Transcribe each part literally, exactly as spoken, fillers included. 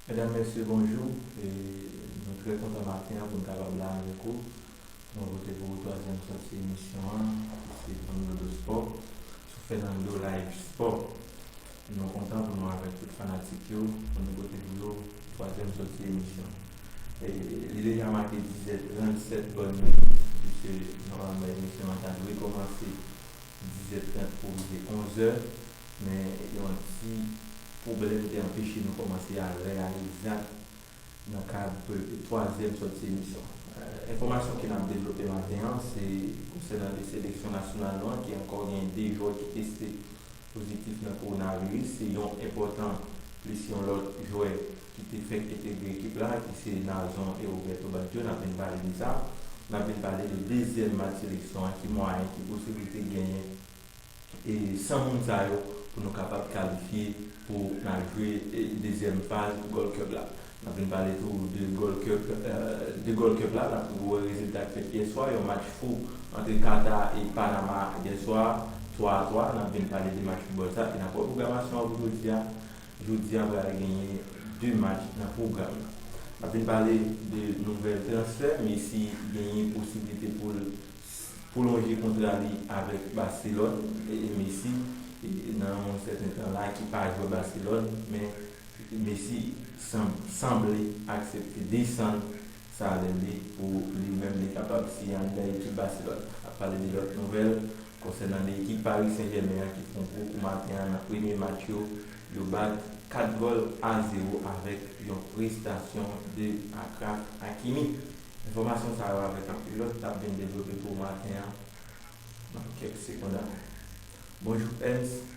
Medam, mesye, bonjou. E nou trè kontan maten an pou n kapab la avèk ou. Nou pote pou ou twazyèm sòti emisyon an, ki se Fernando Sport, sou Fernando Live Sport. Nou kontan pou nou avèk tout fanatik yo, pou nou pote pou yo twazyèm sòti emisyon. E li deja make dizè tranntsèt bòn minit, piske nòmalman emisyon an ta dwe kòmanse dizè trant pou rive onzè, men yon ti pwoblèm te anpeche nou kòmanse a lè a egzak nan kad twazyèm sòti emisyon. Enfòmasyon ke n ap devlope maten an, se konsènan de seleksyon nasyonal nou an, ki ankò gen de jwè ki teste pozitif nan kowonaviris. Se yon enpòtan plis yon lòt jwè ki te fèk entegre ekip la, ki se Nazon e Roberto Baggio. N ap vin pale de sa. N ap vin pale de dezyèm match seleksyon an, ki mwayen, ki posiblite genyen e san moun sa yo pou nou kapab kalifye pou n al jwe e, dezyèm faz Gold Cup la. N ap vin pale tou de Gold Cup, euh, de Gold Cup la, n ap wè rezilta k fèt yèswa, yon match fou ant Kata e Panama yèswa, twa a twa. N ap vin pale de match foutbòl sa, e n ap wè pwogramasyon an pou jodi a. Jodi a pral genyen de match nan pwogram nan. N ap vin pale de nouvèl transfè, Messi genyen posiblite pou l pwolonje kontra li avèk Barcelone. E Messi, e, nan yon sèten tan la, ki pa jwè Barcelone, men Messi sanm-, sanble aksepte desann salè li pou li menm li kapab siyen anndan ekip Barcelone. N ap pale de lòt nouvèl konsènan de ekip Paris Saint-Germain an ki fè yon gwo kou maten an nan premye match yo, yo bat kat gòl a zewo avèk yon prestasyon de Achraf Hakimi. Enfòmasyon sa yo avèk anpil lòt t ap vin devlope pou w maten an nan kèk segonn avè. Bonjou Ernst,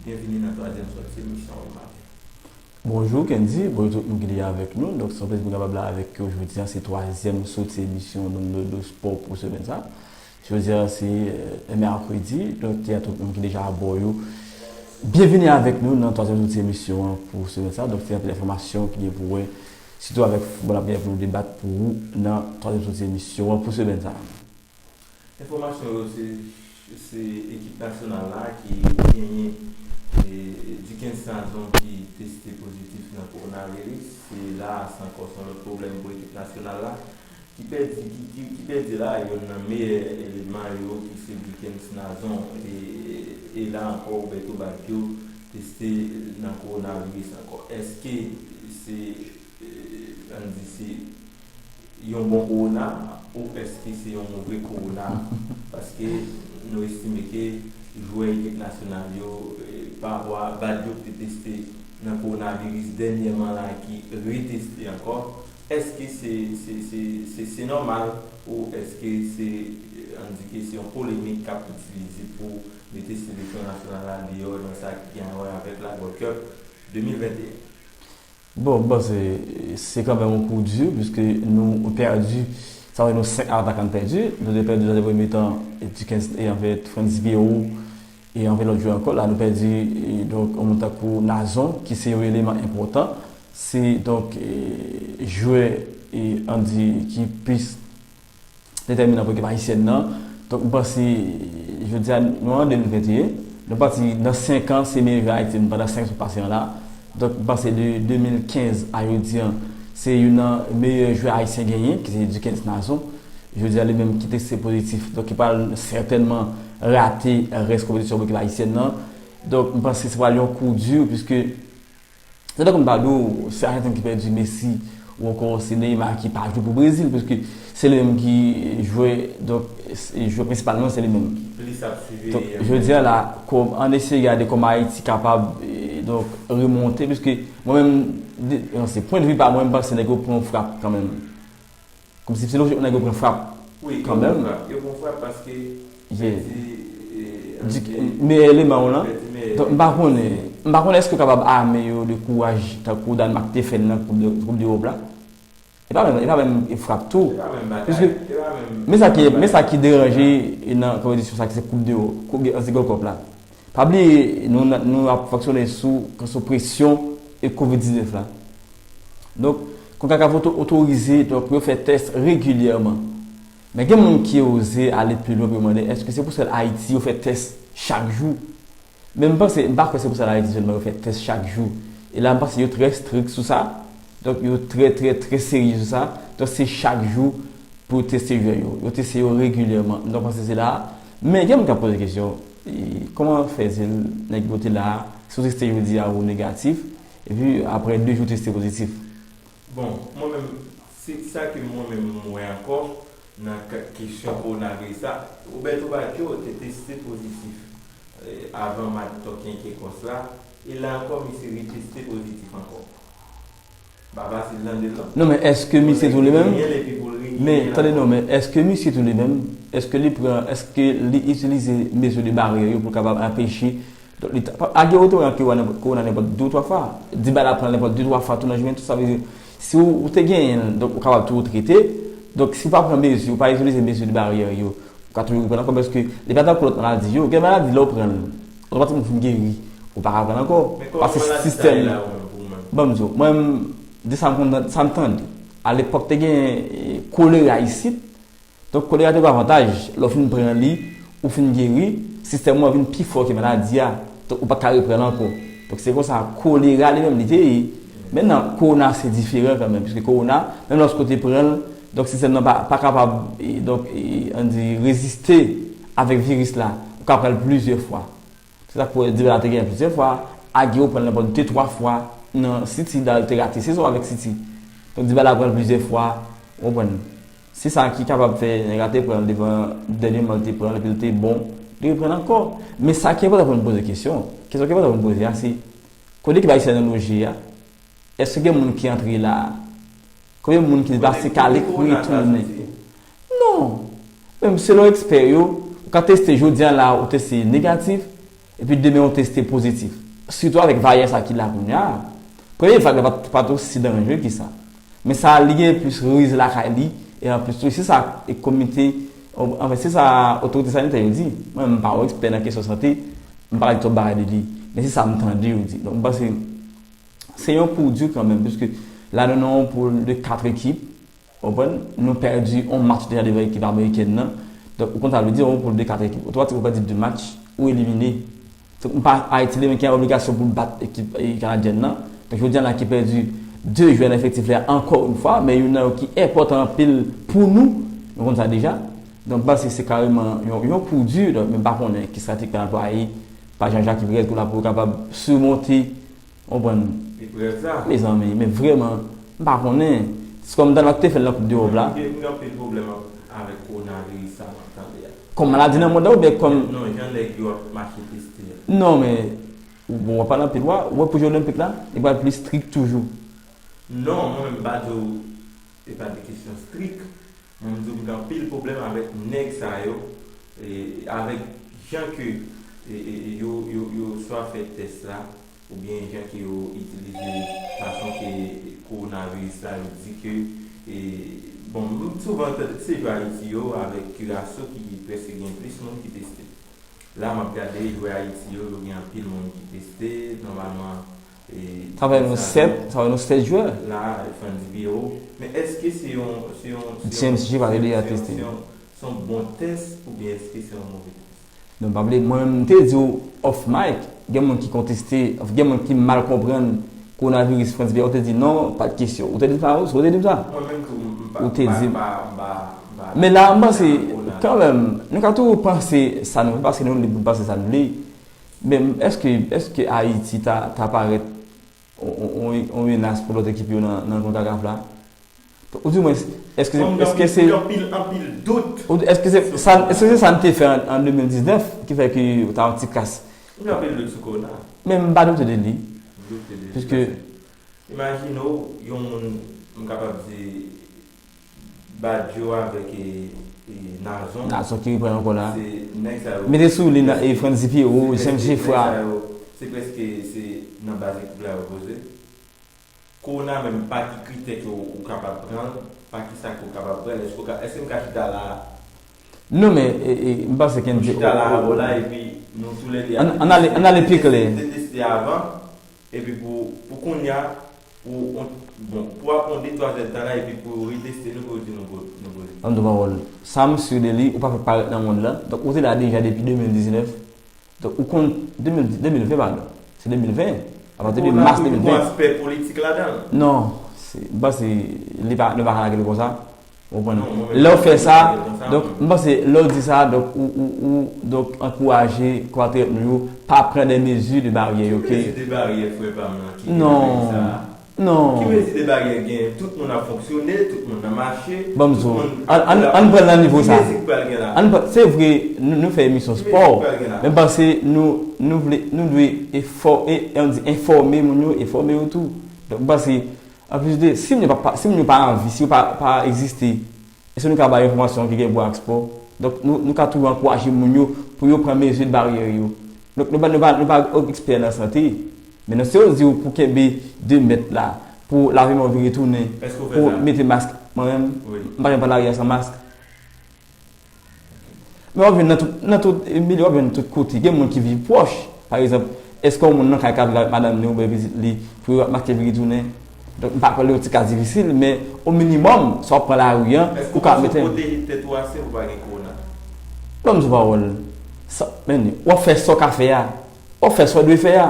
byenvini nan twazyèm sòti emisyon an maten. Bonjou Kendy, bonjou tout moun ki deja avèk nou. Donk se yon plezi pou m kapab la avèk yo jodi a, se twazyèm sòti emisyon Mundo do Sport pou semèn sa. Jodi a se, euh, mèkredi, donk ki a tout moun ki deja abò yo. Byenvini avèk nou nan twazyèm sòti emisyon an pou semèn sa. Donk se anpil enfòmasyon ki gen pou wè, sitou avèk foutbòl ap gen pou nou debat pou ou nan twazyèm sòti emisyon an pou semèn sa. Enfòmasyon yo se, se ekip nasyonal la ki genyen, e, Duckens Nazon ki teste pozitif nan kowonaviris. Se la a se ankò se yon lòt pwoblèm pou ekip nasyonal la ki pèdi, ki, ki, ki pèdi la youn nan meyè eleman yo ki se Duckens Nazon. E, e la ankò Roberto Baggio teste nan kowonaviris ankò. Èske se, e, ann di se yon bon kowona ou èske se yon move kowona? Paske nou estime ke jwè ekip nasyonal yo, e, pa rapò a Baggio ki te teste nan kowonaviris dènyèman la ki reteste ankò, èske se, se, se, se, se nòmal ou èske se, e, ann di ke se yon polemik k ap itilize pou mete seleksyon nasyonal la deyò nan sa ki gen a wè avèk la Gold Cup de mil venteyen? Bon, m panse se kanmenm yon kou di, piske nou pèdi, sa vle di nou senk atakan n pèdi. Nou te pèdi nan premye mitan, e, Duckens, e, anfèt, Frantz Guerreau, e anfèt, lòt jwè ankò. La, nou pèdi, e, donk, yon moun tankou Nazon, ki se yon eleman enpòtan. Se, donk, e, jwè, e, ann di, ki plis detèminan pou ekip ayisyèn nan. Donk, m panse, jodi a, nou an de mil venteyen, nou pati nan senk an, se meyè jwè Ayiti pandan senk sezon pase an la. Donk, m panse de de mil kenz a jodi a, se youn nan meyè jwè ayisyen genyen, ki se Duckens Nazon. Jodi a, li menm ki teste pozitif, donk ki pral sètènman rate rès konpetisyon pou ekip ayisyèn nan. Donk, m panse se pral yon kou di, piske se tankou m ta di w, se Ajantin ki pèdi Messi, ou ankò se Neymar ki pa jwe pou Brezil, piske se li menm ki jwe, donk, jwe prensipal nan, se li menm. Plis ap siveye. Donk, jodi a la, kòm, ann eseye gade kòman Ayiti kapab, e, donk, remonte, piske mwen menm, de, se pwennvi pa mwen, m panse nèg yo pran yon frap kanmenm. Kòmsi psikolojikman nèg yo pran frap kanmenm. Wi, yo pran frap, yo pran frap paske yo pèdi, e, meyè eleman yo lan. Donk, m pa konnen, m pa konnen èske yo kapab ame yo de kouraj tankou Danmak te fè l nan Koup de, Koup Dewòp la. E pa menm, e pa menm frap tou. Piske, men sa ki, men sa ki deranje nan konpetisyon sa ki se Koup Dewòp, Koup de, ann di Gold Cup la. Pa bliye, nou, nou ap fonksyone sou, sou presyon e kovid diznèf la. Donk, konkakaf oto-, otorize, donk, pou yo fè tès regilyèman. Men gen moun ki oze ale pi lwen pou yo mande, èske se pou sèl Ayiti yo fè tès chak jou? Men m panse, m pa kwè se pou sèl Ayiti sèlman yo fè tès chak jou. E la, m panse yo trè strik sou sa. Donk, yo trè, trè, trè serye sou sa. Donk, se chak jou pou yo teste jwè yo. Yo teste yo regilyèman. M ta panse se la. Men gen moun k ap poze kesyon, e, kòman fè se nèg yo te la, si w teste jodi a ou negatif, epi apre de jou w teste pozitif? Bon, mwen menm, se sa ke mwen menm m wè ankò nan kesyon kowonaviris la. Roberto Baggio te teste pozitif avan match Tòkyen Kekòs la, e la ankò misye reteste pozitif ankò. Pa fasil tande l non. Non, men èske misye tou li menm? Men tande non, men èske misye tou li menm? Èske li pran, èske li itilize mezi de baryè yo pou kapab anpeche Donk, li ta, Aguero te pran kowona, kowona nenpòt de ou twa fwa. Dybala pran l nenpòt de twa fwa tou nan jounen tou. Sa vle di, si w, ou te genyen l, donk ou kapab tou trete. Donk, si w pa pran mezi, ou pa itilize mezi de baryè yo, ou ka toujou reprann ankò, paske li pa tankou lòt maladi yo. Gen maladi, lè w pran l, otomatikman ou fin geri, ou pa ka pran l ankò. Paske sistèm. Ban m di w, mwen, de sa m konn, sa m tande, alepòk te gen kolera isit, Donk, kolera te gen avantaj, lè w fin pran li, ou fin geri, sistèm ou an vin pi fò ke maladi a. Donk, ou pa ka reprann l ankò. Donk, se konsa, kolera li menm, li te ye. Mentnan, kowona se diferan kanmenm, piske kowona, menm lòske w te pran l, donk, sistèm nan pa, pa kapab, e, donk, e, ann di, reziste avèk viris la. Ou ka pran l plizyè fwa. Se sa k fè Dybala te genyen plizyè fwa, Aguero pran l nenpòt de twa fwa nan City, dayè li te rate sezon avèk City. Donk Dybala pran l plizyè fwa, ou konprann. Se sa ki kapab fè nèg la te pran l devan dènye moman l te pran l epi l te bon, li reprann ankò. Men sa ki enpòtan pou nou poze kesyon, kesyon ki enpòtan pou nou poze a se, kote ekip ayisyèn nan loje a? Èske gen moun ki antre la a? Konbyen moun ki pase kale retounen? Non. Menm selon ekspè yo, ou ka teste jodi a la ou teste negatif, epi demen ou teste pozitif. Sitou avèk varyè sa ki la kounye a. Premye vag la pa t, pa t osi danjere ki sa. Men sa li gen plis riz lakay li, e anplis tou, se sa e komite, anfen, se sa otorite sanitè yo di. Mwen, m pa yon ekspè nan kesyon sante, m pa ka di twòp bagay de li. Men se sa m tande yo di. Donk, m panse Se yon kou di kanmenm, piske la nou nan yon poul de kat ekip, w konprann? Nou pèdi yon match deja devan ekip amerikèn nan. Donk, ou konn sa vle di, yon poul de kat ekip. Otomatik ou pèdi de match, ou elimine. Donk, m pa Ayiti li menm ki gen obligasyon pou l bat ekip e, kanadyèn nan. Donk, jodi a la ki pèdi de jwè nan efektif li a ankò yon fwa, men youn nan yo ki enpòtan anpil pou nou, nou konn sa deja. Donk, m panse se kareman yon, yon kou di, donk, men m pa konnen ki estrateji k ap anplwaye pa Jean-Jacques Ibrez pou l ap kapab simonte Ou konprann? Eprèv sa. Mezanmi, men vrèman, m pa konnen. Se kòm Dànmak te fè l nan Koup Dewòp la. M gen, m gen anpil pwoblèm avèk kowonaviris sa m ap tande a. Kòm maladi nan mond la oubyen kòm. Non, jan nèg yo ap mache teste a. Non, men, ou, ou pa nan pil wa, ou wè pou Jeux Olympiques la, li pral pli strik toujou. Non, mwen menm m pa di w, se pa de kesyon strik. Mwen, m di w, m gen anpil pwoblèm avèk nèg sa yo, e, avèk jan ke, e, e, yo, yo, yo swa fè tès la, oubyen jan ke yo itilize fason ke kowonaviris la, yo di ke, e, bon, m souvan tande, se jwè Ayiti yo avèk Curaçao ki prèske gen plis moun ki teste. La, m ap gade jwè Ayiti yo, yo gen anpil moun ki teste, nòmalman, e, sa fè nou sèt, sa fè nou sèt jwè. La, Franz Pierrot. Men èske se yon, se yon, se yon, James J. Vardy a teste. Se yon, se yon bon tès oubyen èske se yon move tès? Non, pa bliye, mwen menm, m te di w off mic, gen moun ki konteste, gen moun ki mal konprann kowonaviris Franz Pierrot, ou te di non, pa de kesyon. Ou te di m sa, wi, ou te di m sa. Mwen menm tou, m pa, ou te di m. Men la, m panse, kanmenm, nou ka toujou panse sa nou vle, paske nou lib pou n panse sa nou vle. Men èske, èske Ayiti ta, ta parèt yon, yon, yon, yon menas pou lòt ekip yo nan, nan konkakaf la? Ou di mwen, èske, èske se, anpil, anpil dout. Ou di, èske se sa, èske se sa n te fè an, an de mil diznèf ki fè ke ta yon ti kras? M gen anpil dout sou kowona. Men m pa doute de li. M doute de li. Piske Imajine w, yon moun, m kapab di, Baggio avèk, e, e, Nazon. Nazon ki reprann ankò la. Se nèg sa yo. Mete sou li, e, Franz Pierrot, James Geffrard. Se prèske se nan baz ekip la yo poze. Kowona menm, pa ki kritè ke w kapab pran l, pa ki sa ke w kapab pran l, èske w ka, èske m ka chita la a? Non, men, e, e, m panse Kendy. Ou chita la avè w la, epi nou toulède. Ann ale, ann ale pi klè. Te teste avan, epi pou, pou kounye a, pou, bon, pou ap yon de twa zèdtan la, epi pou yo reteste nou, pou yo di nou, nou poze. Ann di w pawòl. Sa m si de li, ou pa fèk parèt nan mond lan. Donk, ou te la deja depi de mil diznèf. Donk, ou konn, de mil, de mil ven, padon. Se de mil ven. Apati de mas de mil ven. Ou gen aspè politik ladan l? Non, se, m panse li pa, nou pa ka lage l konsa. Ou konprann? Lè w fè sa, donk, m panse, lè w di sa, donk, ou, ou, ou, donk, ankouraje konpatriyòt nou yo pa pran de mezi de baryè, oke? Ki mezi de baryè, frè pa m nan, ki gen nan peyi sa a? Non. Ki mezi de baryè gen? Tout moun ap fonksyone, tout moun nan mache, tout moun ap... Ann, ann, ann pran l nan nivo sa. Ki mezi k pral gen la? Ann pran, se vre, nou, nou fè emisyon spò, men m panse nou, nou vle, nou dwe efò, e, ann di, enfòme moun yo, enfòme yo tou. Donk, m panse, anplis de, si moun yo pa, pa, si moun yo pa anvi, si yo pa, pa egziste, èske nou ka ba yo enfòmasyon ki gen pou ak spò? Donk, nou, nou ka toujou ankouraje moun yo pou yo pran mezi baryè yo. Donk, nou pa, nou pa, nou pa ekspè nan sante. Men non, si yo di w pou kenbe de mèt la, pou lave men w vire tounen, pou mete mask, mwen menm, m pa janm pran lari a san mask. Men w ap jwenn nan tout, nan tout milye, w ap jwenn tout kote. Gen moun ki viv pwòch. Pa egzanp, èske yon moun nan kay ka viv avèk madanm li oubyen pitit li pou yo ap mache vire tounen? Donk, m pa kwè li yon ti ka difisil, men o minimòm, sa w ap pran lari an, ou ka mete. Èske w pwoteje tèt ou ase pou pa gen kowona? Ban m sou pawòl. Sa, men, w ap fè sa w ka fè a. W ap fè sa w dwe fè a.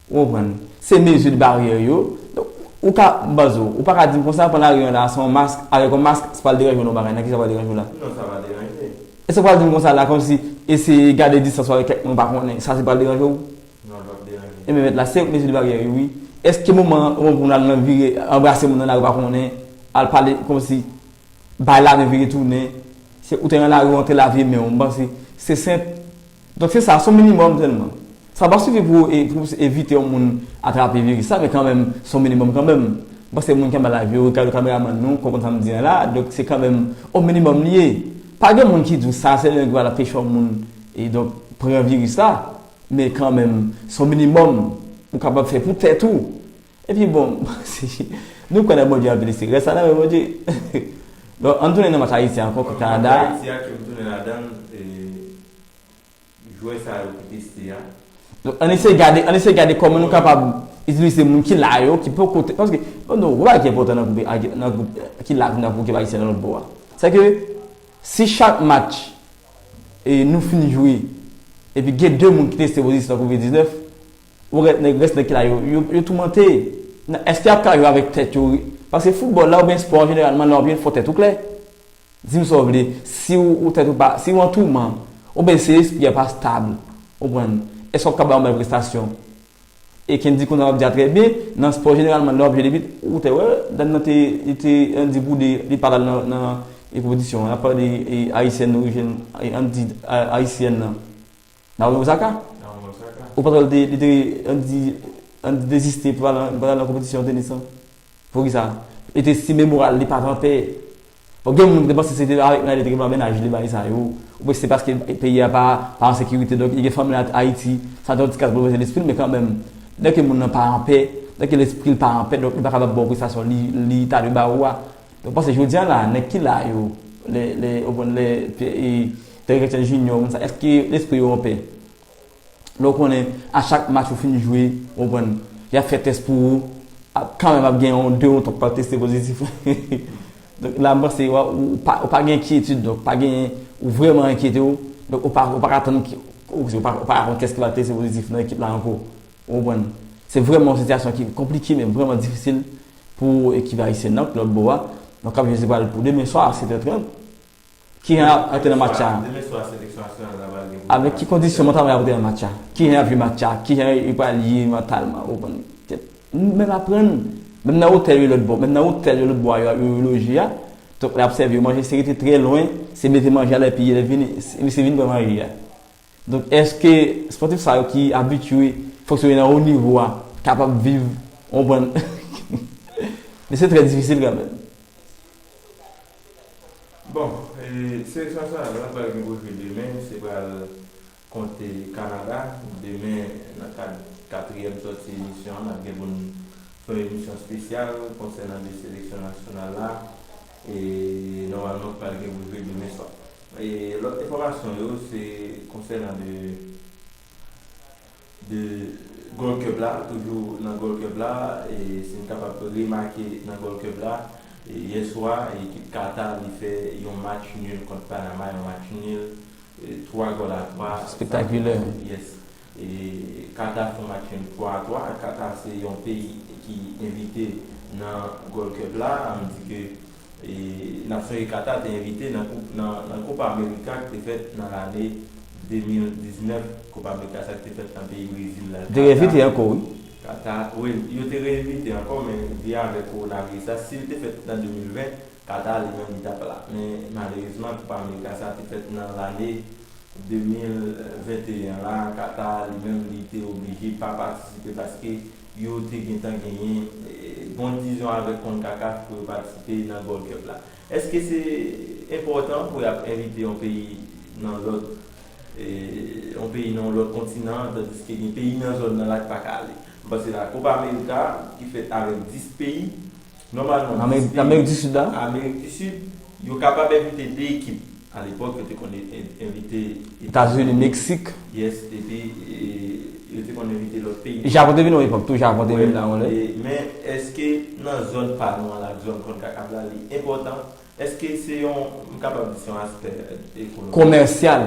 Ou konprann? Se mezi baryè yo. Donk, ou ka, m ba w, ou pa ka di m konsa, pran lari an la, san yon mask, avèk yon mask, sa pral deranje w nan yon bagay, nan kisa sa pral deranje w la? Non, sa pa deranje. E sa pral di m konsa la, kòmsi, eseye gade distans ou avèk kèk moun ou pa konnen, sa se pral deranje w? Non, l p ap deranje. E men mèt la, se mezi baryè yo, wi. Èske moman, moman pou n al nan vire, anbrase moun nan lari ou pa konnen, al pale, kòmsi, bay lamen vire tounen, se ou te nan lari w antre lave men w, m panse se senp. Donk se sa, se yon minimòm sèlman. Sa pa sifi pou, e, pou evite yon moun atrape viris la, men kanmenm, se yon minimòm kanmenm. M panse moun ki anba live yo, gade kameramann nou, konprann sa m di an la, donk se kanmenm yon minimòm li ye. Pa gen moun ki di w sa, se lè yo va la peche yon moun, e donk pran viris la, men kanmenm, se yon minimòm, ou kapab fè pou tèt ou. Epi bon, nou kwè nan Bondye anpil isi. Rès la nan men Bondye. Bon, ann tounen nan match Ayiti ankò kont Kanada. Match Ayiti a ke m tounen ladan l, e, jwè sa yo ki teste a. Donk, ann eseye gade, ann eseye gade kòman nou kapab itilize moun ki la yo, ki poko te, paske, bon, non, yon bagay ki enpòtan nan gwoup, nan gwoup ki la nan gwoup ekip ayisyen nan lòt bò a. Se ke si chak match, e, nou fin jwe, epi gen de moun ki teste pozitif nan kovid diznèf, ou rès nèg, rès nèg ki la yo, yo, yo toumante. Nan, èske y ap ka jwe avèk tèt yo? Paske foutbòl la oubyen espò an jeneralman, lè w ap jwe, fò tèt ou klè. Di m sa w vle, si w, ou tèt ou pa, si w an touman, oubyen se espri a pa stab, ou konprann, èske w ap ka bay yon bèl prestasyon? E Kendy konn sa m ap di a trè byen, nan espò jeneralman, lè w ap jwe depi, ou te wè, dam nan te, li te, ann di boude, li pa t al nan, nan, e, konpetisyon an, n ap pale de, e, ayisyèn orijin, e, ann di, a, ayisyèn nan. Naomi Osaka? Naomi Osaka. Ou panse l te, li te, ann di, ann di deziste pou al, pou al nan konpetisyon tenis lan? Poukisa? Li te estime moral li pa t anpè. Bon, gen moun ki te panse se te avèk medalye li te gen mennaj li bagay sa yo. Oubyen se paske peyi a pa, pa an sekirite, donk li gen fanmi l Ayiti, sa te yon ti kras boulvèse lespri l, men kanmenm, lè ke moun nan pa anpè, lè ke lespri l pa anpè, donk li pa kapab ba w prestasyon li, li ta dwe ba ou a. Donk, panse jodi a la, nèg ki la yo, lè, lè, ou konn lè, e, Derrick Etienne Junior, moun sa, èske lespri yo anpè? Lè w konnen, a chak match ou fin jwe, ou konprann, y ap fè tès pou ou, ap, kanmenm ap gen yon de ou twa k pral teste pozitif. Donk, la, m panse, ou, ou pa, ou pa gen enkyetid, donk, pa gen, ou vrèman enkyete w, donk, ou pa, ou pa ka tann ki, ou, ou pa, ou pa ka konn kiyès ki pral teste pozitif nan ekip la ankò. Ou konprann? Se vrèman yon sitiyasyon ki konplike, men vrèman difisil pou ekip ayisyèn nan, lòt bò a. Donk, ap jwe se pral pou demen swa a sèt è trant. Kijan y ap antre nan match la? Demen swa, seleksyon nasyonal la pral gen pou... Avèk ki kondisyon mantalman y ap antre nan match la? Kijan y ap jwe match la? Kijan yo pral ye mantalman? Ou konprann? Menm aprann, menm nan otèl yo lòt bò, menm nan otèl yo lòt bò a, yo, yo, yo loje a. Donk, lè y ap sèvi yo manje, se rete trè lwen, se mete manje a lè piye, lè vini, se, se vin pran manje a. Donk, èske spòtif sa yo ki abitye fonksyone nan wo nivo a kapab viv, ou konprann? Men se trè difisil kanmenm. Bon, e, seleksyon nasyonal la pral gen pou jwe demen, se pral kont Kanada. Demen, nan kad katriyèm sòti emisyon an, n ap gen pou n fè yon emisyon espesyal konsènan de seleksyon nasyonal la. E nòmalman, pral gen pou jwe demen swa. E lòt enfòmasyon yo, se konsènan de de Gold Cup la, toujou nan Gold Cup la, e si n kapab remake nan Gold Cup la, e yè swa, ekip Kata, li fè yon match nul kont Panama, yon match nul, e twa gòl a twa. Spektakilè. Yes. E Kata fè yon match twa a twa. Kata se yon peyi ki envite nan Gold Cup la. Ann di ke, e, n ap sonje Kata te envite nan koup, nan, nan Copa America ki te fèt nan lane de mil diznèf. Copa America sa ki te fèt nan peyi Brezil la. Te reinvite ankò, wi. Kata, wi, yo te reinvite ankò, men vye avèk kowonaviris la, si l te fèt nan de mil ven, Kata li menm li t ap la. Men malerezman, Copa America sa te fèt nan lane de mil venteyen la, Kata li menm li te oblije pa patisipe paske yo te gentan genyen, eh, bon dizon avèk konkakaf pou yo patisipe nan Gold Cup la. Èske se enpòtan pou y ap envite yon peyi nan lòt, eh, yon peyi nan yon lòt kontinan, tandiske gen peyi nan zòn nan la ki pa ka ale? M panse la Copa America ki fèt avèk dis peyi, nòmalman, Amerik, Amerik di Sid la? Amerik di Sid, yo kapab envite de ekip. Alepòk, yo te konn en- envite Etazini, Meksik. Yes, epi, e, yo te konn envite lòt peyi. Japon te vin yon epòk tou, Japon te vin la yon lè. E, men èske nan zòn pa nou an la, zòn konkakaf la, li enpòtan? Èske se yon, m kapab di se yon aspè ekonomik? Komèsyal.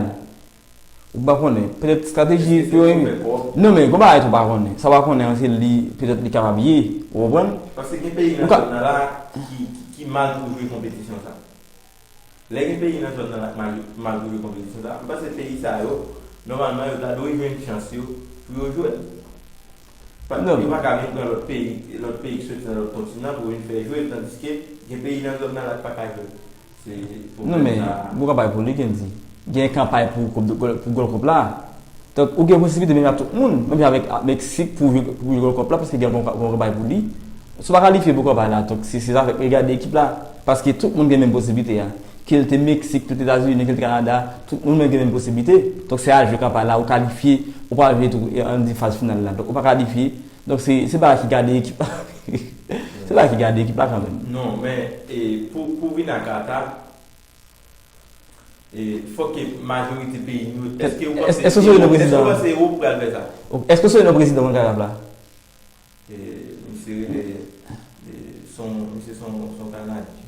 Ou pa konnen. Petèt estrateji pou yo. Non, men gon bagay tou pa konnen. Sa w pa konnen an, se li, petèt li kapab ye. Ou konprann? Paske gen peyi nan zòn nan la ki, ki, ki mal pou jwe konpetisyon sa. Lè gen peyi nan zòn nan la k mal, mal pou jwe konpetisyon sa, m panse peyi sa yo, nòmalman, yo ta dwe jwenn chans yo pou yo jwe l. Pa, yo pa ka vin pran lòt peyi, lòt peyi ki soti nan lòt kontinan pou vin fè jwe l, tandiske gen peyi nan zòn nan la k pa ka jwe l. Se pwoblèm sa. Non, men, bon kanpay pou li, Kendy. Gen kanpay pou koup de, pou Gold Cup la. Donk, ou gen posiblite menm ak tout moun, menm jan avèk, a, Meksik pou jwe, pou jwe Gold Cup la, paske gen bon, bon kanpay pou li. Si w pa kalifye pou kanpay la, donk, se, se zafè gade ekip la. Paske tout moun gen menm posiblite a. Ke l te Meksik, ke l te Etazini, ke l te Kanada, tout moun gen menm posiblite. Donk, se al jwe kanpay la, ou kalifye, ou pral jwe tou, e, ann di faz final la. Donk, ou pa kalifye. Donk, se, se bagay ki gade ekip la. Se bagay ki gade ekip la kanmenm. Non, men, e, pou, pou vin a Kata, e, fòk ke majorite peyi nou, èske ou panse, èske w sou yon prezidan? Èske w panse Ewòp pral fè sa? Èske w sou yon prezidan konkakaf la? E, misye rele, e, son, misye son, son Kanadyen.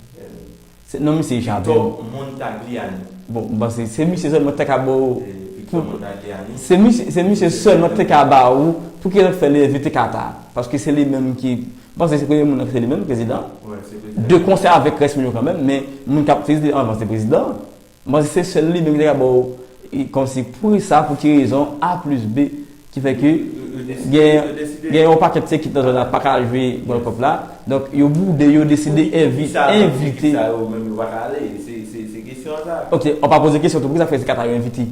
Se non, misye Javier. Victor Montagliani. Bon, m panse se misye sèlman te ka ba w. E, Victor Montagliani. Se misye, se misye sèlman te ka ba w pou ki lòt fè l envite Kata. Paske se li menm ki, m panse se premye moun nan ki se li menm prezidan. Wi, se prezidan. De konsè avèk rès moun yo kanmenm, men moun k ap, se anvan se prezidan. M panse se sèl li menm ki te ka ba w, e, kòmsi pou sa, pou ki rezon, A plis B, ki fè ke gen, gen yon pakèt ti ekip nan zòn nan pa ka jwe Gold Cup la. Donk, yo boude, yo deside envi-, envite. Sa yo menm yo pa ka ale, se, se, se kesyon an sa. Ok, w pa poze kesyon tou, poukisa fè se Kata yo envite?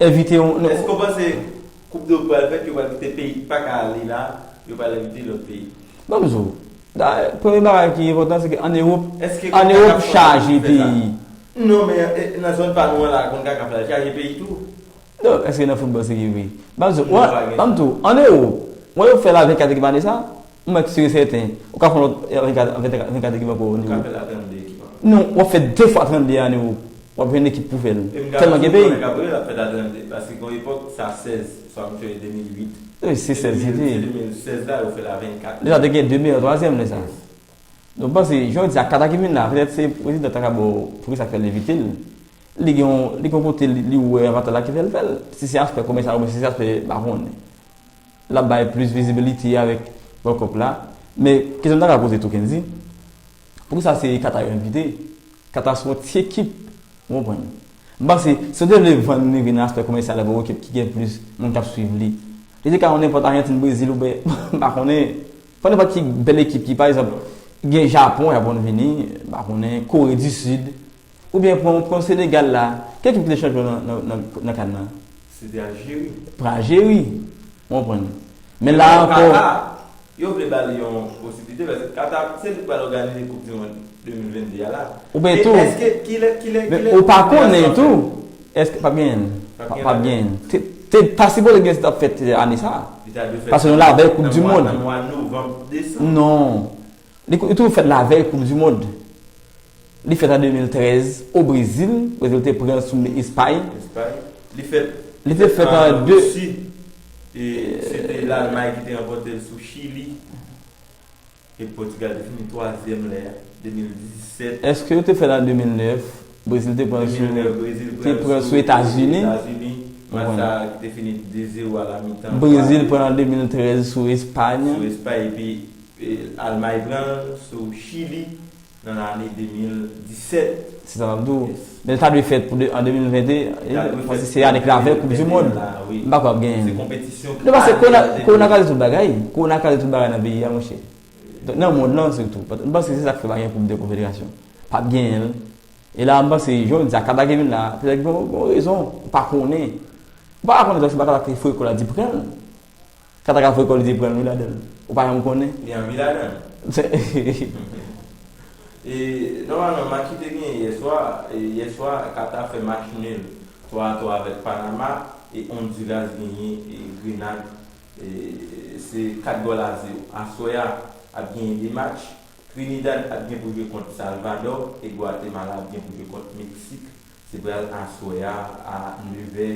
Envite yon, non. Èske w panse Koup de pral fèt, yo pral kite peyi ki pa ka ale la, yo pral envite lòt peyi? Ban m di w, dayè, premye bagay ki enpòtan, se ke ann Ewòp, ann Ewòp chaje peyi. Non, men, e, nan zòn pa nou an la, konkakaf la, chaje peyi tou. Non, èske nan foutbòl se rive? Ban m di w, ban m di w, ann Ewòp, wè yo fè la vennkat ekip ane sa, mwen ki si e sèten, ou ka fè yon lòt, e, vennkat, vennkat, vennkat ekip ankò ann Ewòp. Ou ka fè la trannde ekip ankò. Non, w ap fè de fwa trannde ann Ewòp. W ap jwenn ekip pou fè l. Tèlman gen peyi. E m ka di w, konnen k ap rele, l ap fèt a trannde, paske gen yon epòk, sa sèz, swa m sonje de mil uit. Wi, se sèz li te ye. Se de mil sèz la, yo fè l a vennkat. Deja, te gen de meyè twazyèm lè sa. Donk, m panse, jan w di a, Kata ki vin la, petèt se prezidan ta ka ba w, poukisa fè l envite l. Li gen yon, li gen yon kote li, li wè avantaj la ki fè l fè l. Si se aspè komèsyal, oubyen si se aspè, m pa konnen. L ap bay plis vizibilite avèk World Cup la. Men, kesyon m ta ka poze tou, Kendy, poukisa se Kata yo envite? Kata se yon ti ekip, ou konprann? M panse, si yo te vle vann li vin aspè komèsyal avèk yon ekip ki gen plis moun k ap swiv li, li te ka yon nenpòt Ajantin, Brezil, oubyen, m pa konnen, pran nenpòt ki bèl ekip ki, pa egzanp, gen Japon, Japon vini, m pa konnen, Kore di Sid, oubyen pran, pran Senegal la, ki ekip ki te chanpyon nan, nan, nan, nan kan nan? Se te Aljeri. Pran Aljeri. Ou konprann? Men la ankò. Kata, yo vle ba li yon posiblite, paske Kata, se li k pral òganize Koup di Mond de mil vennde a la. Ou pa konnen tou. Èske, kilè, kilè, kilè, kilè sa ap fèt? Èske p ap genyen l? P ap genyen l. Te, te pa sipoze gen, se t ap fèt, e, ane sa a. Li ta dwe fèt nan mwa, nan mwa novanm, desanm. Non. Li, li toujou fèt lavèy Koup di Mond. Li fèt an de mil trèz o Brezil. Brezil te pran sou men Espay. Espay. Li fèt, li te fèt an de. An Risi. E se te Lalmay ki te ranpòte l sou Chili. E Pòtigal te fini twazyèm lè a, de mil disèt. Èske yo te fè l an de mil nèf? Brezil te pran sou, de mil nèf, Brezil te pran sou Etazini. Etazini. Match sa ki te fini de zewo a la mitan. Brezil pran an de mil trèz sou Espay. Sou Espay, epi e, Almay pran l sou Chili nan lane de mil disèt. Se sa m ap di w. Men l ta dwe fèt pou de, an de mil venteyen. Paske se ane ki l avèk Koup di Mond. M pa kwè ap genyen. Se konpetisyon ki. Non, paske kowona kraze tout bagay. Kowona kraze tout bagay nan peyi a, monchè. Donk, nan mond lan, sitou. M panse se sa k fè pa gen Koup de Konfederasyon. P ap genyen l. E la, m panse, jan w di a, Kata ki vin la, petèt gen yon rezon, ou pa konnen. Ou pa konnen, paske Kata te foure kò l, li di pran l. Kata ka foure kò l, li di pran l, wi, ladan l. Ou pa janm konnen. Li anvi ladan l. E, nòmalman, match ki te genyen yè swa, e, yè swa, Kata fè match nil twa a twa avèk Panama, e Honduras genyen e Grenad, e, se kat gòl a zewo. Aswè a, ap genyen de match. Trinidad ap gen pou jwe kont Salvadò e Gwatemala ap gen pou jwe kont Meksik. Se pral aswè a, a nevè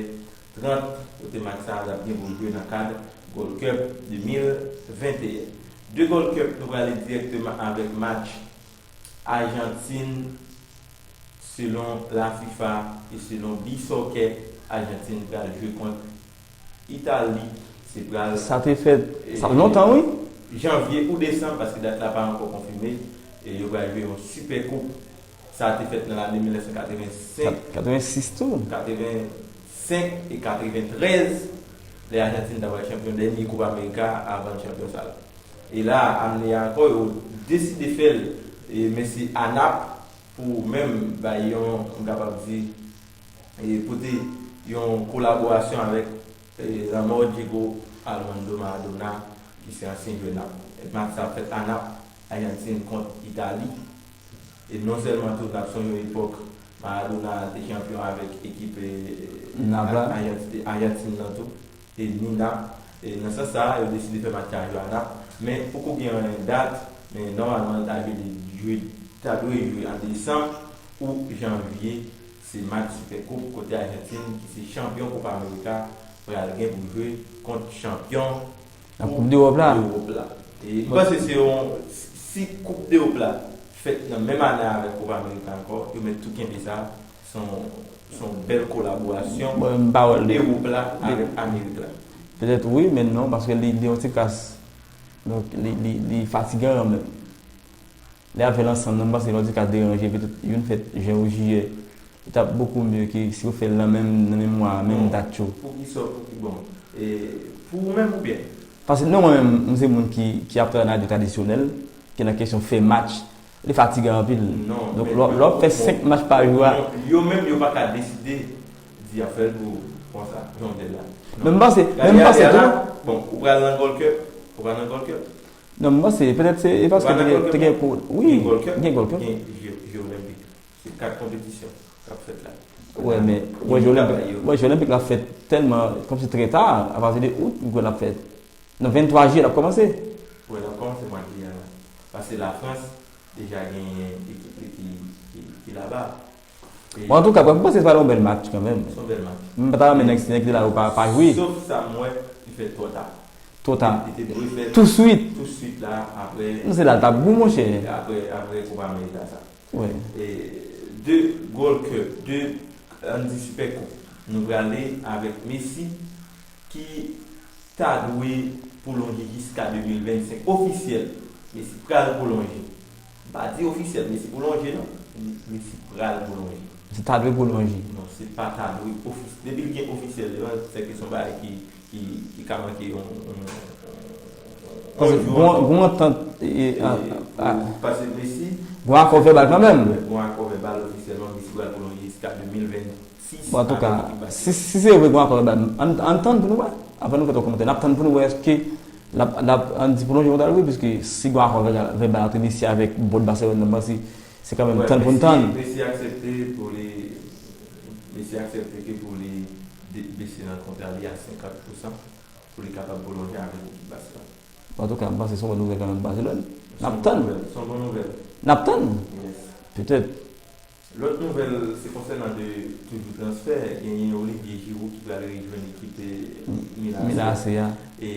trant, kote match sa a ap gen pou jwe nan kad Gold Cup de mil venteyen. De Gold Cup, nou prale dirèkteman avèk match Ajantin, selon la fifa e selon Beach Soccer, Ajantin pral jwe kont Itali, se pral. Sa te fèt, sa lontan, wi. Janvye ou desanm, paske dat la pa ankò konfime, e yo pral jwe yon Super Coupe. Sa te fèt nan lane mil nèf san katrevensenk. Katrevensis tou. Katrevensenk e katreventrèz, lè Ajantin ta pral chanpyon dènye Koup Amerika avan chanpyon sa la. E la, ane a ankò, yo deside fè l, e, men se ANAP pou menm bay yon, m kapab di, e, pote yon kolaborasyon avèk, e, lanmò Diego Armando Maradona, ki se ansyen jwè Nap. Match sa ap fèt a Nap, Ajantin kont Itali. E non sèlman tou, n ap sonje yon epòk, Maradona te chanpyon avèk ekip, e, Ajantin nan tou. E Nina. E nan sans sa a, yo deside fè match la jwe a Nap. Men poko gen yon dat, men nòmalman l ta jwe, jwe, ta dwe jwe an desanm ou janvye. Se match Super Coupe kote Ajantin, ki se chanpyon Copa America, pral gen pou jwe kont chanpyon Koup Dewòp la. E m panse se yon, si Koup Dewòp la fèt nan menm ane avèk Copa America ankò, yo mèt tou kenbe sa. Se yon, se yon bèl kolaborasyon Ewòp la avèk Amerik la. Petèt wi, men non, paske li, li yon ti kras. Donk, li, li, li fatigan kanmenm. Lè y ap fè l ansanm nan, m panse l yon ti kras deranje, petèt youn fèt jen ou jiyè. Li t ap bokou mye ke si yo fè l nan menm, nan menm mwa a, menm dat yo. Poukisa, pou ki, bon, e, pou ou menm oubyen? Paske non, mwen menm, m se moun ki, ki ap travay nan radyo tradisyonèl, ke nan kesyon fè match, li fatigan anpil. Donk, lè w ap fè senk match pa jou a. Yo menm, yo pa ka deside di y ap fè l pou konsa, jan w di l la. Men m panse, men m panse tou. Bon, ou pral nan Gold Cup, ou pral nan Gold Cup. Non, m panse, petèt se, e paske te gen, te gen kou, wi, gen Gold Cup. Gen Jeux Olympiques. Se kat konpetisyon k ap fèt la. Wè, men, wè, Jeux Olympiques, wè, Jeux Olympiques la fèt tèlman, kòmsi trè ta, apati de out, ou kwè l ap fèt. Nan venntwa jiyè l ap kòmanse. Wi, l ap kòmanse mwa jiyè a. Paske Lafrans deja genyen ekip li ki, ki, ki laba. Bon, antouka, mwen panse se pral yon bèl match kanmenm. Se yon bèl match. M pa ta renmen nèg, nèg ki te la yo pa, pa jwe. Sof sa m wè, li fèt twò ta. Twò ta. Li te dwe fèt touswit. Touswit la, apre. Non, se la l t ap gou, monchè. Apre, apre Copa America sa. Wi. E de Gold Cup, de, ann di Super Coupe, nou prale avèk Messi ki ta dwe pwolonje jiska de mil vennsenk. Ofisyèl, Messi pral pwolonje. M pa di ofisyèl, Messi pwolonje non. Messi pral pwolonje. Se ta dwe pwolonje. Non, se pa ta dwe. Ofis-, depi l gen ofisyèl devan, se ke se yon bagay ki, ki, ki ka manke yon, yon, yon, yon jou ankò. Paske gon, gon antant, e, e, a, a, pou pase Messi. Gon akò vèbal kanmenm. Gon akò vèbal ofisyèlman, Messi pral pwolonje jiska de mil vennsenk. Bon, antouka, si, si se vre, gon akò vèbal, ann, ann tann pou nou wè. Avan nou fè twòp kòmantè, n ap tann pou nou wè èske l ap, l ap, ann di pwolonje kontra l wi, piske si gon akò vèbal, vèbal ant Messi avèk bòd Barcelone nan, m panse se kanmenm tann pou n tann. Messi, Messi aksepte pou li, Messi aksepte ke pou li de-, bese nan kontra li a senkant pousan pou li kapab pwolonje avèk ekip Barcelone. Bon, antouka, m panse se yon bon nouvèl kanmenm pou Barcelone. N ap tann. Se yon bon nouvèl. N ap tann. Yes. Petèt. Lòt nouvèl, se konsènan de toujou transfè, genyen Olivier Giroud ki pral rejwenn ekip, e, Milan A C. Milan A C a. E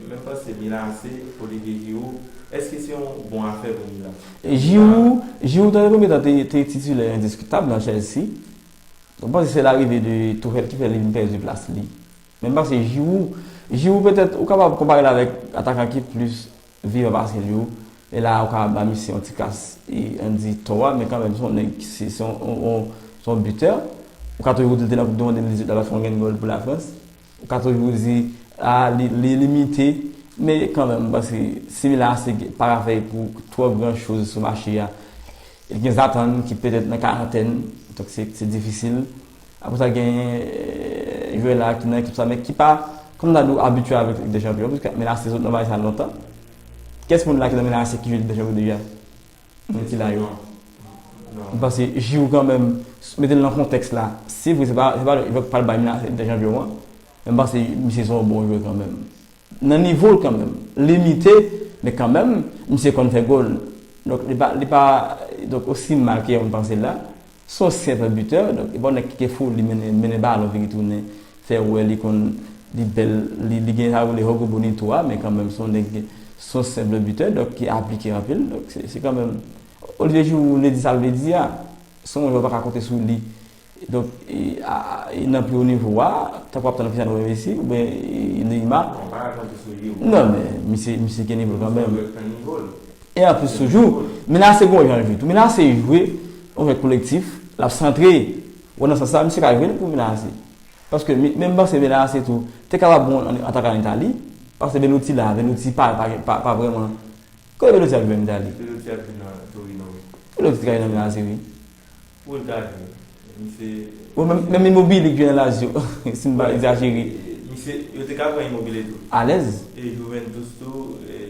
menm panse Milan A C, Olivier Giroud, èske se yon bon afè pou Milan? E Giroud, Giroud nan premye tan te, te titilè endiskitab nan Chelsea. Mwen panse se larive de Tuchel ki fè li vin pèdi plas li. Men m panse Giroud, Giroud petèt ou kapab konpare l avèk atakan ki plis vivan pase l yo. E la ou ka ba misye yon ti kras, e, ann di tò a, men kanmenm se yon nèg, se, se yon, yon, yon, se yon bitè. Ou ka toujou di l te nan Koup di Mond de mil dizuit la, l ap fè yon grenn gòl pou Lafrans. Ou ka toujou di, a, li, li limite, men kanmenm, m panse si Milan A C pa ka fè pou twò gran choz sou mache a, li gen Zlatan ki petèt nan karantèn, donk se, se difisil. Apre sa, gen, eh, jwè la ki nan ekip sa, men ki pa, kòm ta di w, abitye avèk Lig dè Chanpyon, piske Milan A C sot nan bagay sa lontan. Kès moun la ki nan Milan A C ki jwe Lig dè Chanpyon deja? Moun ki la yo. M panse Giroud kanmenm, mete l nan kontèks la, se vre, se pa, se pa, se pa l bay Milan A C Lig dè Chanpyon an, men m panse misye se yon bon jwè kanmenm. Nan nivo l kanmenm. Limite, men kanmenm, misye konn fè gòl. Donk, li pa, li pa, donk, osi mal ke yon moun panse l la. Se yon senp bitè, donk, e pa yon nèg ki gen foli mennen, mennen balon, vire tounen, fè wè li konn, li bèl, li, li gen sa yo rele jogo bonito a, men kanmenm, se yon nèg, se yon senp bitè, donk, ki aplike anpil, donk, se, se kanmenm, Olivier Giroud vle di sa l vle di a, se yon jwè w pa ka konte sou li. Donk, e, a, e nan pi wo nivo a, tankou w ap tann Cristiano Messi, oubyen, e, Neymar. Bon, pa rakonte sou li, wi. Non, men misye, misye gen nivo kanmenm. Misye gen nivo l. E anplis toujou, Milan A C gon jan jwe tou. Milan A C jwe, yon jwèt kolektif, l ap santre. Bon, nan sans sa, misye ka jwe pou Milan A C. Paske mi, men m panse Milan A C tou, te kapab bon an, atakan an Itali, paske Belotti la, Belotti pa, pa, pa, pa vrèman. Kote Belotti ap jwe an Itali? Belotti ap jwe nan Torino, wi. Belotti te ka jwe nan Milan A C, wi. Pou l ta jwe. Misye Bon, menm, menm Immobile ki jwe nan Lazio, si m pa egzajere. Misye, yo te ka pran Immobile tou. Alèz. E Juventus tou, e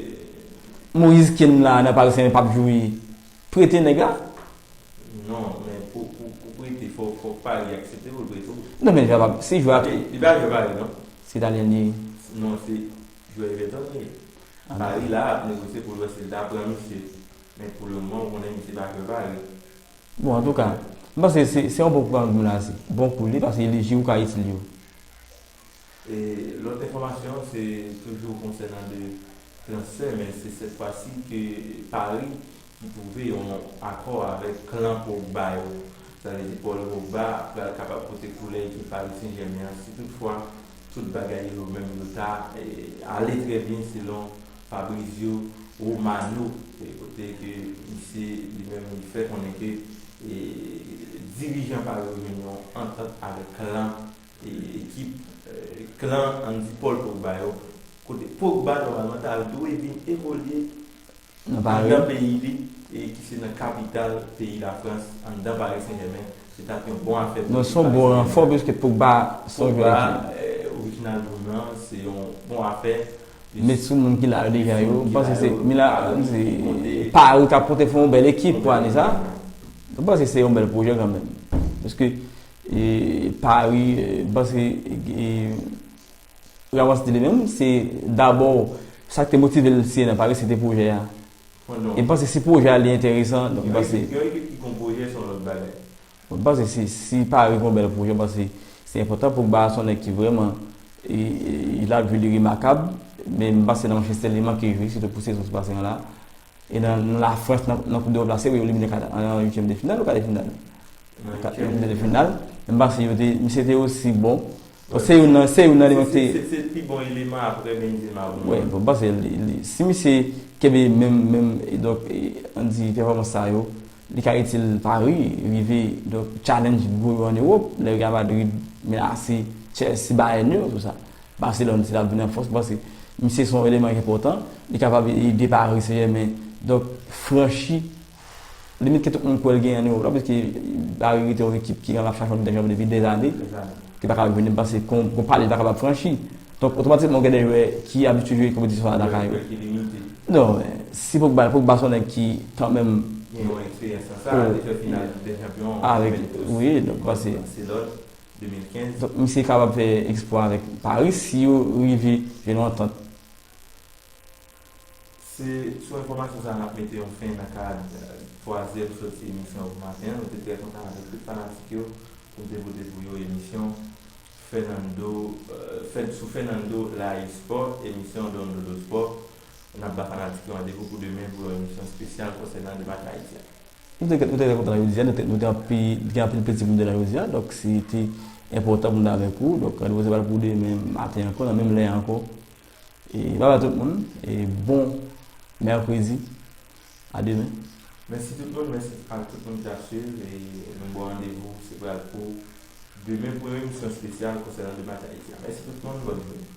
Moise Kean la, nan Paris Saint-Germain, p ap jwe. Prete nèg la? Non, men pou, pou, pou prete, fò, fò Paris aksepte pou l prete w. Non, men li pa, si jwè a Li, li pa jwe Paris, non? Se Italyen li ye. Non, se jwè Everton li ye. Ah, Paris la ap negosye pou l wè si l ta pran misye. Men pou le moman, ou konnen misye pa jwe Paris. Bon, antouka, m panse se, se yon bon kou pou Milan A C. Bon kou li, paske li Giroud ka itil yo. E lòt enfòmasyon, se toujou konsènan de transfè, men se sèt fwa si ke Paris ki twouve yon akò avèk klan Pogba yo. Sa vle di Paul Pogba pral kapab pote koulè ekip Paris Saint-Germain an, si toutfwa tout bagay yo menm yo ta, e, ale trè byen selon Fabrizio Romano, e, kote ke misye li menm li fè konnen ke, e, dirijan Paris yo jwenn yon antant avèk klan, e, ekip, e, klan ann di Paul Pogba yo, kote Pogba nòmalman ta dwe vin evolye Nan Paris. Anndan peyi li, e ki se nan kapital peyi Lafrans, anndan Paris Saint-Germain, se t ap yon bon afè pou Paris Saint-Germain. Non, se yon bon ranfò, piske Pogba se yon jwè ki Pogba, e, orijinal Lyon an, se yon bon afè. Met sou moun ki la yo deja yo, m panse se Milan, se Paris k ap pote fè yon bèl ekip pou ane sa. M panse se yon bèl pwojè kanmenm. Paske, e, Paris, e, m panse, e, Ramos di li menm, se dabò sa ki te motive l siyen nan Paris, se te pwojè a. E m panse si pwojè a li enteresan, donk m panse. Yon ekip, yon ekip ki gon pwojè se yon lòt bagay. Bon, m panse si, si Paris gon bèl pwojè, m panse se enpòtan. Pogba se yon nèg ki vrèman, e, e, il a vu li remakab, men m panse nan Manchester li manke jwe, sitou pou sezon ki pase an la. E nan, nan Lafrans, nan, nan Koup Dewòp la, se vre, yo elimine Kata-, nan uityèm de final ou ka de final? Nan uityèm de final. Men m panse yo te, misye te osi bon. Bon, se youn nan, se youn nan eleman ki te. Se, se, se pi bon eleman apre Benzema pou mwen. Wi, bon, m panse li, li, si misye kenbe menm, menm, e donk, e, ann di pèfòmans sa yo, li ka itil Paris, rive, donk, challenge gwo yo ann Ewòp, lè Real Madrid, Milan A C, Chelsea, Bayern yo, tou sa. Barcelone, si l ap vin an fòs, m panse misye se yon eleman ki enpòtan. Li kapab ede Paris Saint-Germain, donk, franchi limit ke tout moun kwè l genyen ann Ewòp la, piske Paris rete yon ekip ki ap chache yon Lig dè Chanpyon depi dèzane, ki pa ka vini, m panse kon, kon pale li pa kapab franchi. Donk, otomatikman, ou gen de jwè ki abitye jwe konpetisyon sa lakay yo. Non, men, si Pogba, Pogba se yon nèg ki, kanmenm, gen yon eksperyans nan sa, li fè final Lig dè Chanpyon avèk Juventus, wi, donk, m panse Barcelone. De mil kenz. Donk, misye kapab fè eksplwa avèk Paris si yo rive jwenn yon antant. Se sou enfòmasyon sa a n ap mete yon fen nan kad, eh, twazyèm sòti emisyon pou maten an. Nou te trè kontan avèk tout fanatik yo pou n te pote pou yo emisyon Fernando, eh, Fè-, sou Fernando Lay Sport, emisyon Don Dodo Sport. N ap ba fanatik yo randevou pou demen pou yon emisyon espesyal konsènan de match ayisyen. Nou te, nou te trè kontan la jodi a, nou te, nou te anpil, gen anpil plezi pou nou te la jodi a, donk se te enpòtan pou nou te avèk ou. Donk randevou se pral pou demen maten ankò, nan menm lè a ankò. E babay tout moun, e bon mèkredi, a demen. Mèsi tout moun, mèsi a tout moun ki ap swiv, e nou ba w randevou se pral pou demen pou yon emisyon espesyal konsènan de match Ayiti a. Mèsi tout moun, bòn jounen.